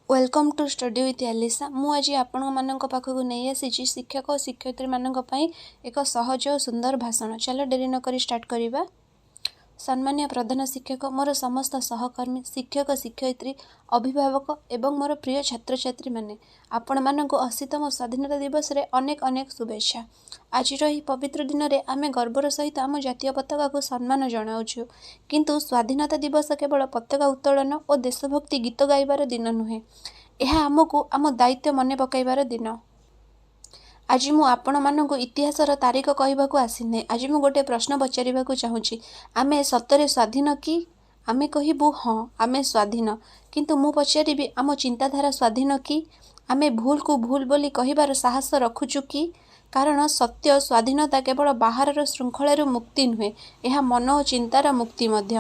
Welcome to Study with Alisa. ମୁଁ ଆଜି ଆପଣମାନଙ୍କ ପାଖକୁ ନେଇ ଆସିଛି ଶିକ୍ଷକ ଓ ଶିକ୍ଷୟିତ୍ରୀମାନଙ୍କ ପାଇଁ ଏକ ସହଜ ଓ ସୁନ୍ଦର ଭାଷଣ। ଚାଲ, ଡେରି ନକରି ଷ୍ଟାର୍ଟ କରିବା। ସମ୍ମାନୀୟ ପ୍ରଧାନ ଶିକ୍ଷକ, ମୋର ସମସ୍ତ ସହକର୍ମୀ, ଶିକ୍ଷକ ଶିକ୍ଷୟିତ୍ରୀ, ଅଭିଭାବକ ଏବଂ ମୋର ପ୍ରିୟ ଛାତ୍ରଛାତ୍ରୀମାନେ, ଆପଣମାନଙ୍କୁ 80ତମ ସ୍ୱାଧୀନତା ଦିବସରେ ଅନେକ ଅନେକ ଶୁଭେଚ୍ଛା। ଆଜିର ଏହି ପବିତ୍ର ଦିନରେ ଆମେ ଗର୍ବର ସହିତ ଆମ ଜାତୀୟ ପତାକାକୁ ସମ୍ମାନ ଜଣାଉଛୁ। କିନ୍ତୁ ସ୍ୱାଧୀନତା ଦିବସ କେବଳ ପତାକା ଉତ୍ତୋଳନ ଓ ଦେଶଭକ୍ତି ଗୀତ ଗାଇବାର ଦିନ ନୁହେଁ। ଏହା ଆମକୁ ଆମ ଦାୟିତ୍ୱ ମନେ ପକାଇବାର ଦିନ। ଆଜି ମୁଁ ଆପଣମାନଙ୍କୁ ଇତିହାସର ତାରିଖ କହିବାକୁ ଆସିନାହିଁ। ଆଜି ମୁଁ ଗୋଟିଏ ପ୍ରଶ୍ନ ପଚାରିବାକୁ ଚାହୁଁଛି। ଆମେ ସତରେ ସ୍ୱାଧୀନ କି? ଆମେ କହିବୁ, ହଁ, ଆମେ ସ୍ୱାଧୀନ। କିନ୍ତୁ ମୁଁ ପଚାରିବି, ଆମ ଚିନ୍ତାଧାରା ସ୍ୱାଧୀନ କି? ଆମେ ଭୁଲକୁ ଭୁଲ ବୋଲି କହିବାର ସାହସ ରଖୁଛୁ କି? କାରଣ ସତ୍ୟ ସ୍ୱାଧୀନତା କେବଳ ବାହାରର ଶୃଙ୍ଖଳରୁ ମୁକ୍ତି ନୁହେଁ, ଏହା ମନ ଓ ଚିନ୍ତାର ମୁକ୍ତି ମଧ୍ୟ।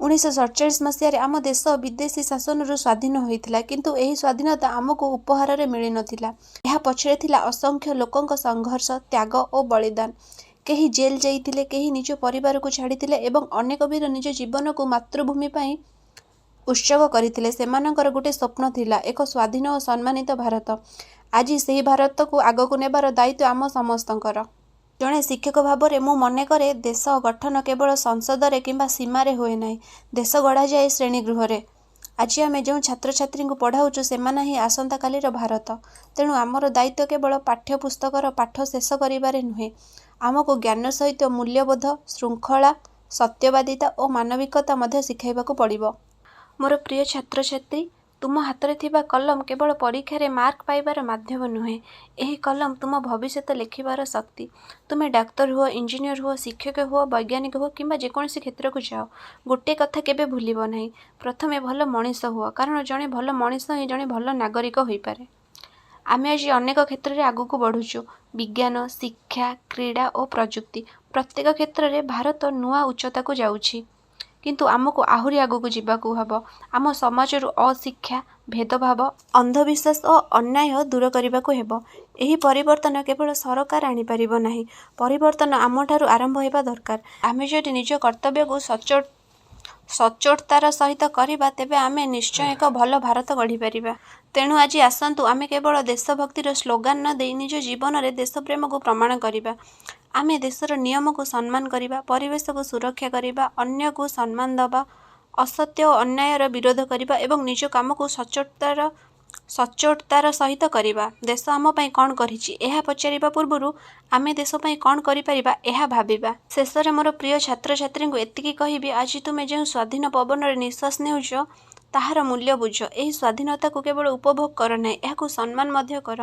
1947 ମସିହାରେ ଆମ ଦେଶ ବିଦେଶୀ ଶାସନରୁ ସ୍ୱାଧୀନ ହୋଇଥିଲା। କିନ୍ତୁ ଏହି ସ୍ୱାଧୀନତା ଆମକୁ ଉପହାରରେ ମିଳିନଥିଲା। ଏହା ପଛରେ ଥିଲା ଅସଂଖ୍ୟ ଲୋକଙ୍କ ସଂଘର୍ଷ, ତ୍ୟାଗ ଓ ବଳିଦାନ। କେହି ଜେଲ ଯାଇଥିଲେ, କେହି ନିଜ ପରିବାରକୁ ଛାଡ଼ିଥିଲେ ଏବଂ ଅନେକ ବୀର ନିଜ ଜୀବନକୁ ମାତୃଭୂମି ପାଇଁ ଉତ୍ସର୍ଗ କରିଥିଲେ। ସେମାନଙ୍କର ଗୋଟିଏ ସ୍ୱପ୍ନ ଥିଲା, ଏକ ସ୍ୱାଧୀନ ଓ ସମ୍ମାନିତ ଭାରତ। ଆଜି ସେହି ଭାରତକୁ ଆଗକୁ ନେବାର ଦାୟିତ୍ୱ ଆମ ସମସ୍ତଙ୍କର। ଜଣେ ଶିକ୍ଷକ ଭାବରେ ମୁଁ ମନେକରେ, ଦେଶ ଗଠନ କେବଳ ସଂସଦରେ କିମ୍ବା ସୀମାରେ ହୁଏ ନାହିଁ। ଦେଶ ଗଢ଼ାଯାଏ ଶ୍ରେଣୀଗୃହରେ। ଆଜି ଆମେ ଯେଉଁ ଛାତ୍ରଛାତ୍ରୀଙ୍କୁ ପଢ଼ାଉଛୁ, ସେମାନେ ହିଁ ଆସନ୍ତାକାଲିର ଭାରତ। ତେଣୁ ଆମର ଦାୟିତ୍ୱ କେବଳ ପାଠ୍ୟପୁସ୍ତକର ପାଠ ଶେଷ କରିବାରେ ନୁହେଁ। ଆମକୁ ଜ୍ଞାନ ସହିତ ମୂଲ୍ୟବୋଧ, ଶୃଙ୍ଖଳା, ସତ୍ୟବାଦିତା ଓ ମାନବିକତା ମଧ୍ୟ ଶିଖାଇବାକୁ ପଡ଼ିବ। ମୋର ପ୍ରିୟ ଛାତ୍ରଛାତ୍ରୀ, ତୁମ ହାତରେ ଥିବା କଲମ କେବଳ ପରୀକ୍ଷାରେ ମାର୍କ ପାଇବାର ମାଧ୍ୟମ ନୁହେଁ। ଏହି କଲମ ତୁମ ଭବିଷ୍ୟତ ଲେଖିବାର ଶକ୍ତି। ତୁମେ ଡାକ୍ତର ହୁଅ, ଇଞ୍ଜିନିୟର ହୁଅ, ଶିକ୍ଷକ ହୁଅ, ବୈଜ୍ଞାନିକ ହୁଅ କିମ୍ବା ଯେକୌଣସି କ୍ଷେତ୍ରକୁ ଯାଅ, ଗୋଟିଏ କଥା କେବେ ଭୁଲିବ ନାହିଁ। ପ୍ରଥମେ ଭଲ ମଣିଷ ହୁଅ, କାରଣ ଜଣେ ଭଲ ମଣିଷ ହିଁ ଜଣେ ଭଲ ନାଗରିକ ହୋଇପାରେ। ଆମେ ଆଜି ଅନେକ କ୍ଷେତ୍ରରେ ଆଗକୁ ବଢ଼ୁଛୁ। ବିଜ୍ଞାନ, ଶିକ୍ଷା, କ୍ରୀଡ଼ା ଓ ପ୍ରଯୁକ୍ତି, ପ୍ରତ୍ୟେକ କ୍ଷେତ୍ରରେ ଭାରତ ନୂଆ ଉଚ୍ଚତାକୁ ଯାଉଛି। କିନ୍ତୁ ଆମକୁ ଆହୁରି ଆଗକୁ ଯିବାକୁ ହେବ। ଆମ ସମାଜରୁ ଅଶିକ୍ଷା, ଭେଦଭାବ, ଅନ୍ଧବିଶ୍ୱାସ ଓ ଅନ୍ୟାୟ ଦୂର କରିବାକୁ ହେବ। ଏହି ପରିବର୍ତ୍ତନ କେବଳ ସରକାର ଆଣିପାରିବ ନାହିଁ। ପରିବର୍ତ୍ତନ ଆମଠାରୁ ଆରମ୍ଭ ହେବା ଦରକାର। ଆମେ ଯଦି ନିଜ କର୍ତ୍ତବ୍ୟକୁ ସଚ୍ଚୋଟତାର ସହିତ କରିବା, ତେବେ ଆମେ ନିଶ୍ଚୟ ଏକ ଭଲ ଭାରତ ଗଢ଼ିପାରିବା। ତେଣୁ ଆଜି ଆସନ୍ତୁ, ଆମେ କେବଳ ଦେଶଭକ୍ତିର ସ୍ଲୋଗାନ ନ ଦେଇ ନିଜ ଜୀବନରେ ଦେଶପ୍ରେମକୁ ପ୍ରମାଣ କରିବା। ଆମେ ଦେଶର ନିୟମକୁ ସମ୍ମାନ କରିବା, ପରିବେଶକୁ ସୁରକ୍ଷା କରିବା, ଅନ୍ୟକୁ ସମ୍ମାନ ଦେବା, ଅସତ୍ୟ ଓ ଅନ୍ୟାୟର ବିରୋଧ କରିବା ଏବଂ ନିଜ କାମକୁ ସଚ୍ଚୋଟତାର ସହିତ କରିବା। ଦେଶ ଆମ ପାଇଁ କ'ଣ କରିଛି, ଏହା ପଚାରିବା ପୂର୍ବରୁ ଆମେ ଦେଶ ପାଇଁ କ'ଣ କରିପାରିବା, ଏହା ଭାବିବା। ଶେଷରେ ମୋର ପ୍ରିୟ ଛାତ୍ରଛାତ୍ରୀଙ୍କୁ ଏତିକି କହିବି, ଆଜି ତୁମେ ଯେଉଁ ସ୍ୱାଧୀନ ପବନରେ ନିଶ୍ୱାସ ନେଉଛ, ତାହାର ମୂଲ୍ୟ ବୁଝ। ଏହି ସ୍ୱାଧୀନତାକୁ କେବଳ ଉପଭୋଗ କର ନାହିଁ, ଏହାକୁ ସମ୍ମାନ ମଧ୍ୟ କର।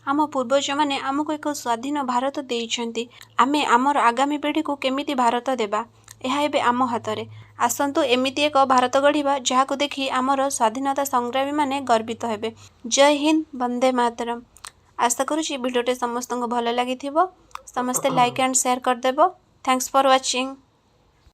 ଆମ ପୂର୍ବଜମାନେ ଆମକୁ ଏକ ସ୍ୱାଧୀନ ଭାରତ ଦେଇଛନ୍ତି। ଆମେ ଆମର ଆଗାମୀ ପିଢ଼ିକୁ କେମିତି ଭାରତ ଦେବା, ଏହା ଏବେ ଆମ ହାତରେ। ଆସନ୍ତୁ, ଏମିତି ଏକ ଭାରତ ଗଢ଼ିବା, ଯାହାକୁ ଦେଖି ଆମର ସ୍ୱାଧୀନତା ସଂଗ୍ରାମୀମାନେ ଗର୍ବିତ ହେବେ। ଜୟ ହିନ୍ଦ, ବନ୍ଦେ ମାତରମ୍। ଆଶା କରୁଛି ଭିଡ଼ିଓଟି ସମସ୍ତଙ୍କୁ ଭଲ ଲାଗିଥିବ। ସମସ୍ତେ ଲାଇକ୍ ଆଣ୍ଡ ସେୟାର କରିଦେବ। Thanks for watching.